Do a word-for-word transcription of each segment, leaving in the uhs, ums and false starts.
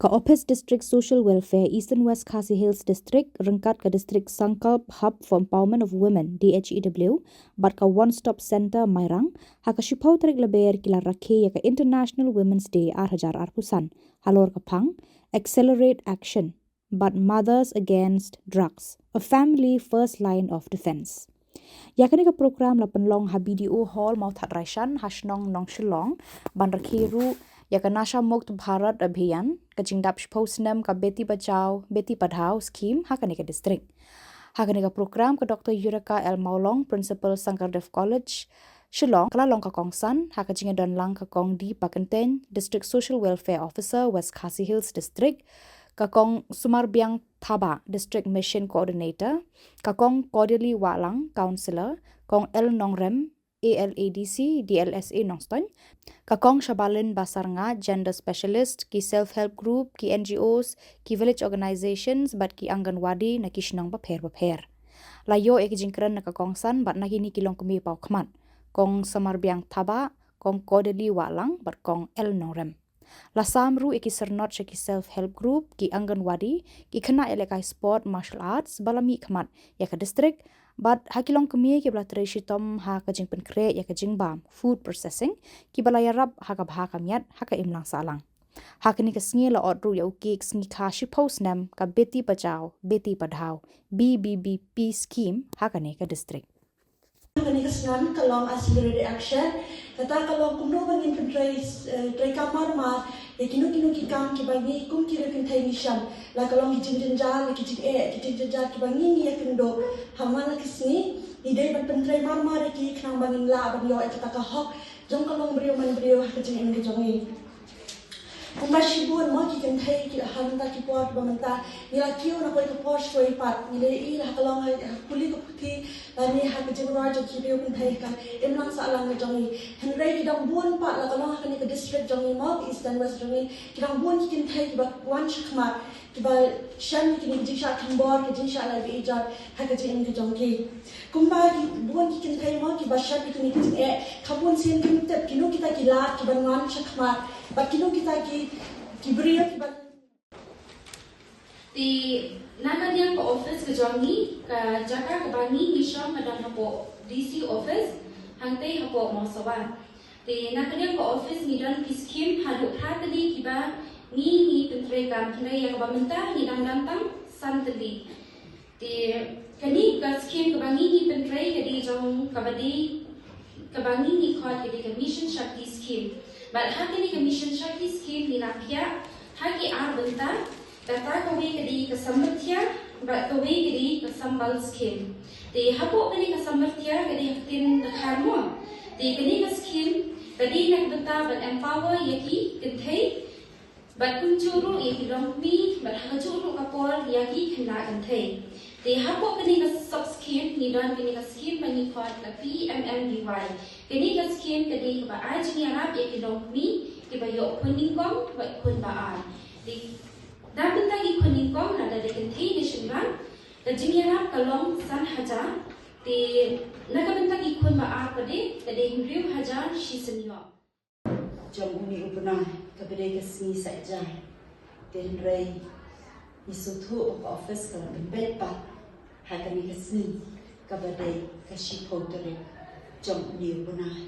Ka Office District Social Welfare Eastern West Khasi Hills District ryngkat ka District Sankalp Hub for Empowerment of Women, D H E W, bad ka One Stop Centre Mairang, ha ka shiphew tarik Lber ki la rakhe ïa ka International Women's Day ar hajar arphew san halor ka phang Accelerate Action bad Mothers Against Drugs, a Family First Line of Defence. Ïa kane ka program la pynlong ha B D O Hall Mawthadraishan ha shnong Nongshillong ban rakhe ruh ïa ka Nasha Mukt Bharat Abhiyan, ka jingdap shiphew snem ka Beti Bachao Beti Padhao scheme ha kane ka district. Ha kane ka program ka Doctor Yureka L Mawlong, Principal Sankardev College, Shillong, ka la long ka kongsan ha ka jingdon lang ka Kong D Pakenteng, District Social Welfare Officer, West Khasi Hills District, ka Kong Sumarbiang Thabah, District Mission Coordinator, ka Kong Cordially Wahlang, Counsellor, Kong L Nongrem, A L A D C, D L S A Nongstoiñ, ka Kong Shabalin Basarnga, Gender Specialist, ki Self Help Group, ki N G Os, ki Village Organisations bad ki Anganwadi na ki shnong bapher bapher. La ïoh ïa ki jingkren na ka kongsan bad na kine ki longkmie paw khmat, Kong Sumarbiang Thabah, Kong Cordially Wahlang bad Kong L Nongrem. La sam ruh ïa ki syrnod sha ki Self Help Group, ki Anganwadi, ki khynnah ïalehkai sport, martial arts ba la mih khmat ïa ka district, bad ha ki longkmie kiba la trei shitom ha ka jingpynkhreh ïa ka jingbam, food processing, kiba la ïarap ha ka bha ka miat ha ka imlang sahlang. Ha kane ka sngi la ot ruh ïa u cake sngi kha shiphew snem ka Beti Bachao Beti Padhao, B B B P scheme ha kane ka district. Kane ka snem ka long Accelerate Action. Kata ka long kumno ba ngin pyntrei, eh, treikam marmar ïa kino kino ki kam kiba ngi kum ki riewkynthei ngi shem. La ka long ki jingjynjar, ki jingeh, ki jingjynjar kiba ngi ngi ïakynduh. Ha man la ka sngi ngi dei ban pyntrei marmar ïa ki khnang ba ngin lah ban ïoh ïa kata ka hok jong ka longbriew manbriew ha ka jingim ka jong ngi. Kumba shibun mo ki kynthei ki ha mynta ki por kiba mynta ngi la kiew na kawei ka por sha kawei pat, ngi la ïohi la ha ka long ha, ha pule ka puthi lane ha ka jingrwai jong ki riewkynthei ha ka imlang sahlang ka jong ngi. Hynrei ki dang bun pat la ka long ha kane ka district jong ngi mo, ka Eastern West jong ngi, ki dang bun ki kynthei kiba wan shakhmat, kiba shem ïa kine ki jingshah thombor, ki jingshah lait ba ijot ha ka jingim ka jong ki. Kumba ki bun ki kynthei mo kiba shem ïa kine ki jingeh, kha bun sien kim tip kino kita ki lad kiban wan shakhmat bad kino kita ki, ki briew kiban. Te na ka liang ka office ka jong ngi, ka jaka kaba ngi ngi shong ka dang hapoh D C office, hangtei hapoh Mawsawa. Te na ka liang ka office ngi don ki scheme haduh phra tylli kiba ngi ngi pyntreikam, hynrei ïa kaba mynta ngi dang don tang san tylli. Te kane ka scheme kaba ngi ngi pyntrei ka dei jong kaba dei, kaba ngi ngi khot ka dei ka Mission Shakti scheme. Bad ha kane ka Mission Shakti scheme ngi la phiah ha ki ar bynta, kata kawei ka dei ka Samriddhi bad kawei ka dei ka Sambal scheme. Te hapoh kane ka Samriddhi ka dei ha ktien Dkhar mo. Te kane ka scheme ka dei na ka bynta ban empower ïa ki kynthei bad kumjuh ruh ïa ki longkmie, bad ha kajuh ruh ka por ïa ki khynnah kynthei. Te hapoh kane ka sub scheme ngi don kane ka scheme ba ngi khot ka P M M V Y. Kane ka scheme ka dei kaba ai jingïarap ïa ki longkmie kiba ïoh khun nyngkong bad khun ba ar. Te na ka bynta ki khun nyngkong lada dei kynthei ne shynrang, ka jingïarap ka long san hajar. Te na ka bynta ki khun ba ar pat de ka dei hynriew hajar shisien ïoh. Jong une u bnai kaba dei ka sngi Saitjaiñ. Te hynrei ngi sngewthuh ba ka office ka la pynbeit pat ha kane ka sngi kaba dei ka shiphew tarik jong une u bnai,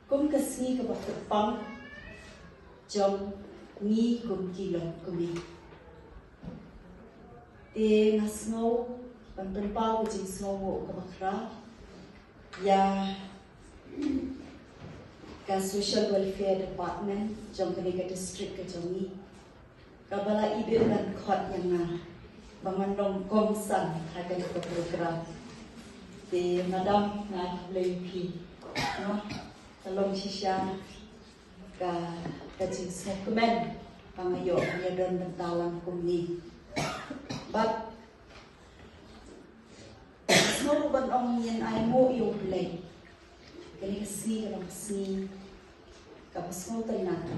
kum ka sngi kaba kyrpang jong ngi kum ki longkmie. Te nga sngew ban pynpaw ka jingsngewnguh kaba khraw ïa ka Social Welfare Department jong kane ka district ka jong ngi, kaba la ibit ban khot ïa nga ba ngan long kongsan ha kane ka program. Te madam, nga khublei ïa phi, no, ka long shisha ka, ka jingsngewkmen ba nga ïoh ban ïadon bynta lang kumne. Bad sngew ruh ban ong ngin ainguh ïa U Blei. Kane ka sngi ka long ka sngi kaba sngewtynnat,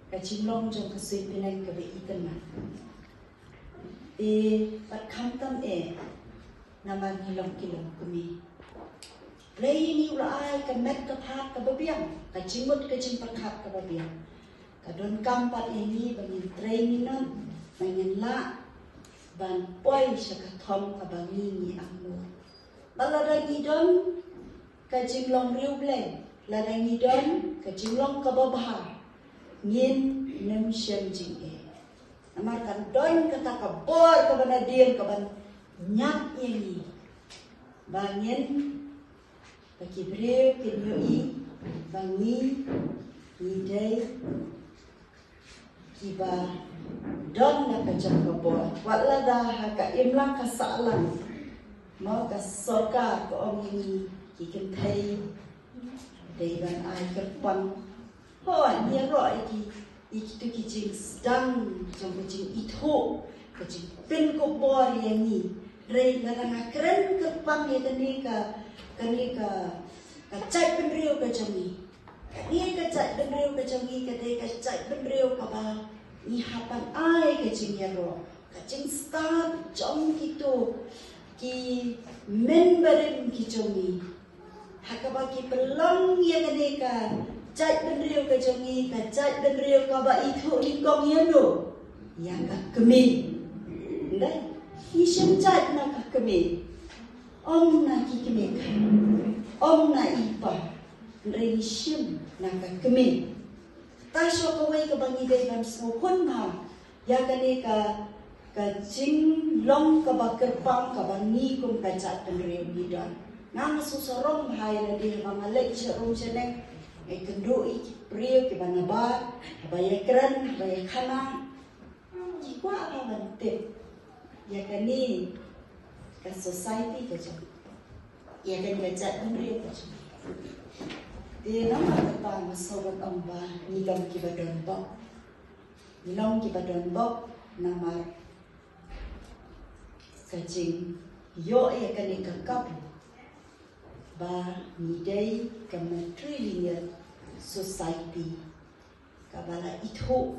ka jinglong jong ka suiñ bneng kaba itynnat. Te bad khamtam eh namar ngi long ki longkmie. Blei ïa ngi u la ai ka met ka phad kaba biang, ka jingmut ka jingpyrkhat kaba biang. Ka donkam pat ïa ngi ba ngin trei minot ba ngin lah ban poi sha ka thong kaba ngi ngi angnud. Ba lada ngi don ka jinglong riewblei, lada ngi don ka jinglong kaba bha, ngin nym shem jingeh. Namar kan don kata ka bor kaba nadir kaban ñiad ïa ngi ba ngin, ba ki briew kin ïohi ba ngi, ngi dei kiba don na ka jong ka bor. Wat lada ha ka imlang ka sahlang, mo, ka sorkar ka ong ïa ngi ki kynthei dei ban ai kyrpang. Hooid, ïaroh ïa ki, ïa kito ki jingsdang jong ka jingithuh, ka jingpynkup bor ïa ngi. Hynrei lada nga kren kyrpang ïa kane ka, kane ka, ka jaitbynriew ka jong ngi, kane ka jaitbynriew ka jong ngi ka dei ka jaitbynriew kaba ngi hap ban ai ka jingïaroh, ka jingstad jong kito ki mynbarim ki jong ngi. Ha kaba ki pynlong ïa kane ka jaitbynriew ka jong ngi ka jaitbynriew kaba ithuh nyngkong ïa no, ïa ka kmie. Hynrei ngi shim jait na ka kmie. Ym na ki kmie ka, ym na i pa, hynrei ngi shim na ka kmie. Tang shuh kawei kaba ngi dei ban sngewkhun bha ïa kane ka, ka jinglong kaba kyrpang kaba ngi kum ka jaitbynriew ngi don. Nga nga sngewsarong bha ïa lade haba nga leit sharum shaneng, nga ïakynduh ïa ki briew kiba nabar, haba ïakren, haba ïakhana, ki kwah bha ban tip ïa kane ka society ka jong, ïa kane ka jaitbynriew ka jong. Te namar kata nga sngewbha ban ong ba ngi long kiba don bok. Ngi long kiba don bok namar ka jingïoh ïa kane ka kabu ba ngi dei ka matrilineal society kaba la ithuh